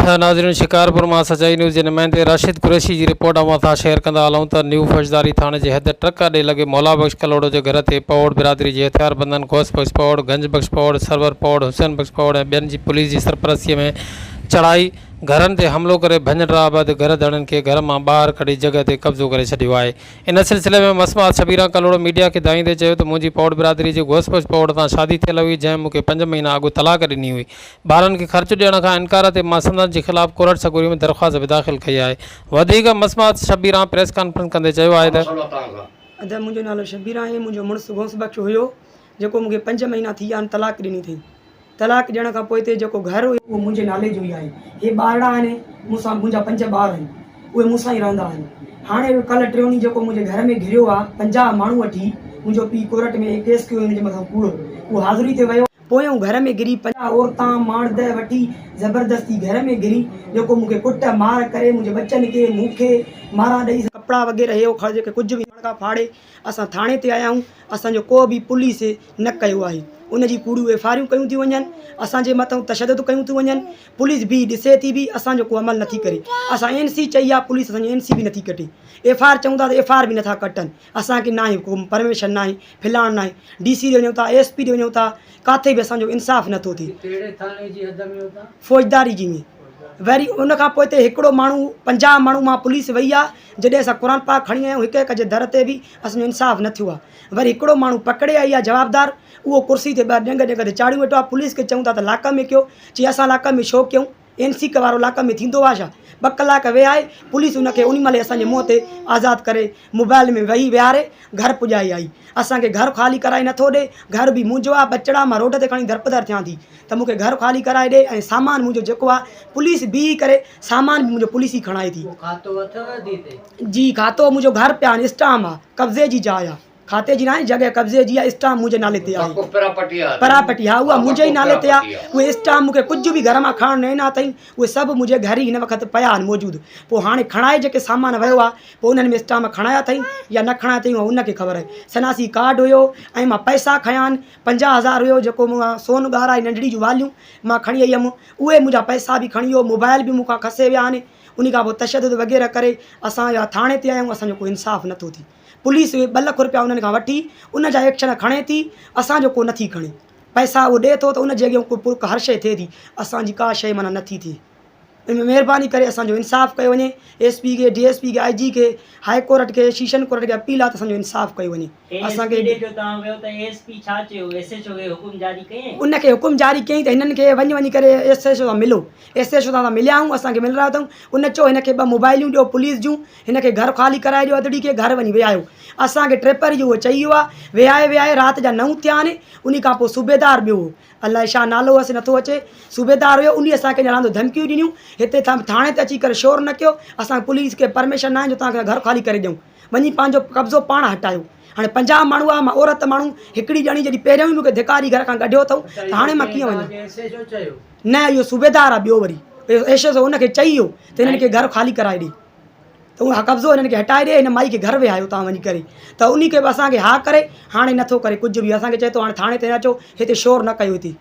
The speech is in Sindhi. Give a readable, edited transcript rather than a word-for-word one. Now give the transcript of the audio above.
ناظرين شڪارپور مان سچائي نيوز جي نمائندي راشد قريشي جي رپورٽ اوهان سان شيئر ڪندا هلون ته نيو فوجداري ٿاڻي جي حد ٽرڪ اڏي لڳي مولا بخش ڪلهوڙو جي گهر تي پهوڙ برادري جي هٿياربندن غوث بخش پهوڙ، گنج بخش پهوڙ، سرور پهوڙ، حسين بخش پهوڙ ۽ ٻين جي پوليس جي سرپرستي ۾ چڙهائي گهرن تي حملو ڪري ڀڃ ڊاهه بعد گهر ڌڻين کي گهر مان ٻاهر ڪڍي جڳهه تي قبضو ڪري ڇڏيو آهي. ان سلسلي ۾ مسمات شبيران ڪلهوڙو ميڊيا کي دانهيندي چيو ته منهنجي پهوڙ برادري جي غوث بخش پهوڙ سان شادي ٿيل هئي جنهن مون کي پنج مهينا اڳ طلاق ڏني هئي ٻارن کي خرچ ڏيڻ کان انڪار تي مان سندن جي خلاف ڪورٽ سڳوري ۾ درخواست به داخل ڪئي آهي. وڌيڪ مسمات شبيران پريس ڪانفرنس ڪندي چيو آهي ته. ادا منهنجو نالو شبير آهي منهنجو مڙس غوث بخش هيو جيڪو مون کي پنج مهينا ٿي ويا آهن طلاق ڏني اٿئي طلاق ڏيڻ کان پوء تي جيڪو گهر هيو اهو منهنجي نالي جو ئي آهي هي ٻارڙا آهن مون سان منهنجا پنج ٻار آهن اهي مون سان ئي رهندا آهن هاڻي اهو ڪلهه ٽيون ڏينهن جيڪو منهنجي گهر ۾ گهريو آهي 50 ماڻهو وٺي منهنجو پيء ڪورٽ ۾ ڪيس ڪيو هن جي مٿان ڪوڙو اهو حاضري تي ويو پويون گهر ۾ گهري 50 عورتان ماڙد وٺي زبردستي گهر ۾ گهري جيڪو مون کي ڪٽ مار ڪري منهنجي ٻچن کي مون کي ماران ڏئي ڪپڙا وغيره هي هو کڻ جيڪي ڪجهه به کان ڦاڙي اسان ٿاڻي تي آيا آهيون اسان جو ڪو به پوليس نه ڪيو آهي ان جي ڪوڙيون ايف آريون ڪيون ٿيون وڃن اسان جي مٿان تشدد ڪيون ٿيون وڃن پوليس به ڏسي ٿي به اسان جو ڪو عمل نٿي ڪري اسان اين سي چئي آهي پوليس اسان جي اين سي به نٿي ڪٽي ايف آر چئون ٿا ته ايف آر به نٿا ڪٽن اسان کي ناهي ڪو پرميشن ناهي فلاڻ ناهي ڊي سي ڏي وڃون ٿا ايس پي ڏي وڃون ٿا ڪاٿي به اسان جو انصاف نٿو ٿئي. ڪهڙي ٿاڻي جي حد ۾ اتان؟ فوجداري جي ۾ وري ان کان پوئتي هڪڙو ماڻهو 50 ماڻهو مان پوليس وئي آ جڏهن اسان قرآن پاڪ کڻي آيا آهيون هڪ هڪ جي در تي به اسان جو انصاف نه ٿيو آ وري هڪڙو ماڻهو پڪڙي آئي آ جوابدار اهو ڪرسي تي ٻه ڄنگهه ڄنگهه تي چاڙهيون ويٺو آ پوليس کي چئون ٿا ته لاڪ ۾ ڪيو چي اسان لاڪ ۾ ڇو ڪيون اين سي وارو لاڪ ۾ ٿيندو آ ڇا؟ ٻه ڪلاڪ ويهائي پوليس ان کي انهي مهل ئي اسان جي منهن تي آزاد ڪري موبائل ۾ ويهي ويهاري گهر پڄائي آئي. اسان کي گهر خالي ڪرائي نٿو ڏي، گهر به منهنجو آ، ٻچڙا مان روڊ تي کڻي درپدر ٿيان ٿي ته مون کي گهر خالي ڪرائي ڏي ۽ سامان منهنجو جيڪو آ پوليس بيهي ڪري سامان به منهنجو پوليس ئي کڻائي ٿي. ڪو کاتو اٿو ڌي تي؟ جي کاتو منهنجو گهر پيا آهن اسٽام آ قبضي جي جاء آ. کاتي جي ناهي جڳهه قبضي جي آهي اسٽامپ منهنجي نالي تي آهي پراپرٽي ها اها منهنجي ئي نالي تي آهي اهي اسٽامپ مون کي ڪجهه به گهر مان کڻڻ نه ڏنا اٿئي اهي سڀ منهنجي گهر ئي هن وقت پيا آهن موجود پوء هاڻي کڻائي جيڪي سامان ويو آهي پوء انهن ۾ اسٽامپ کڻايا اٿئي يا نه کڻايا اٿئي اها ان کي خبر آهي سناسي ڪارڊ هيو ۽ مان پئسا کنيا آهن 50 هزار هيو جيڪو مون کان سون ڳارائي ننڍڙي جون واليون مان کڻي آئي هيم اهي منهنجا پئسا به کڻي ويو موبائل به مون کان کسي ويا آهن ان کان پوء تشدد وغيره ڪري اسان يا ٿاڻي تي آيا آهيون اسان جو ڪو انصاف نٿو ٿئي پوليس اهي ٻه لک روپيا انهن کان وٺي ان جا ايڪشن کڻي ٿي اسان جو ڪو نٿي کڻي پئسا اهو ڏي ٿو ته ان جي اڳيان ڪو پرک هر شيء ٿئي ٿي اسان جي ڪا شيء معنيٰ نٿي ٿئي ان ۾ مهرباني ڪري اسان جو انصاف ڪيو وڃي ايس پي کي ڊي ايس پي کي آء جي کي هاء ڪورٽ کي شيشن ڪورٽ کي اپيل آهي ته اسان جو انصاف ڪيو وڃي اسان کي ڏي جو توهان ويو ته ايس پي ڇا چيو ايس ايڇ او کي حڪم جاري ڪيائين؟ ان کي حڪم جاري ڪيائين ته هنن کي وڃ وڃي ڪري ايس ايڇ او سان ملو ايس ايڇ او سان اسان مليا آهيون اسان کي ملرايو اٿئون ان چيو هن کي ٻه موبائليون ڏيو پوليس جون هن کي گهر خالي ڪرائي ڏيو ادڙي کي گهر وڃي ويهايو اسان کي ٽيپري جو اهو چئي ويو آهي ويهائي ويهائي رات جا نو ٿيا آهن انهي کان پوء صوبيدار ٻيو هو الائي ڇا نالو هئس نٿو اچي صوبيدار هيو انهي اسان کي اڃا رهندو ڌمڪيون ڏنيون هتي ٿاڻي تي اچي ڪري شور نه ڪيو اسان کي پوليس کي پرميشن ناهي جو توهان کي گهر خالي ڪري ڏيون وڃي پنهنجو قبضو پاڻ هٽايو. هاڻي 50 ماڻهو آ، مان عورت ماڻهو هڪڙي ڄڻي جڏهن پهريون ئي مون کي ڌڪاري گهر کان ڪڍيو اٿئون ته هاڻي مان ڪيئن وڃان؟ نه اهو صوبيدار آ ٻيو وري ايس ايس او ان کي چئي ويو ته هنن کي گهر خالي ڪرائي ڏي ته اها قبضو هنن کي هٽائي ڏي هن مائي کي گهر ويهايو توهان وڃي ڪري ته انهي کي به اسان کي ها ڪري هاڻي نٿو ڪري ڪجهه به اسان کي چئي ٿو هاڻي ٿاڻي تي نه اچو هتي شور نه ڪيو هتي.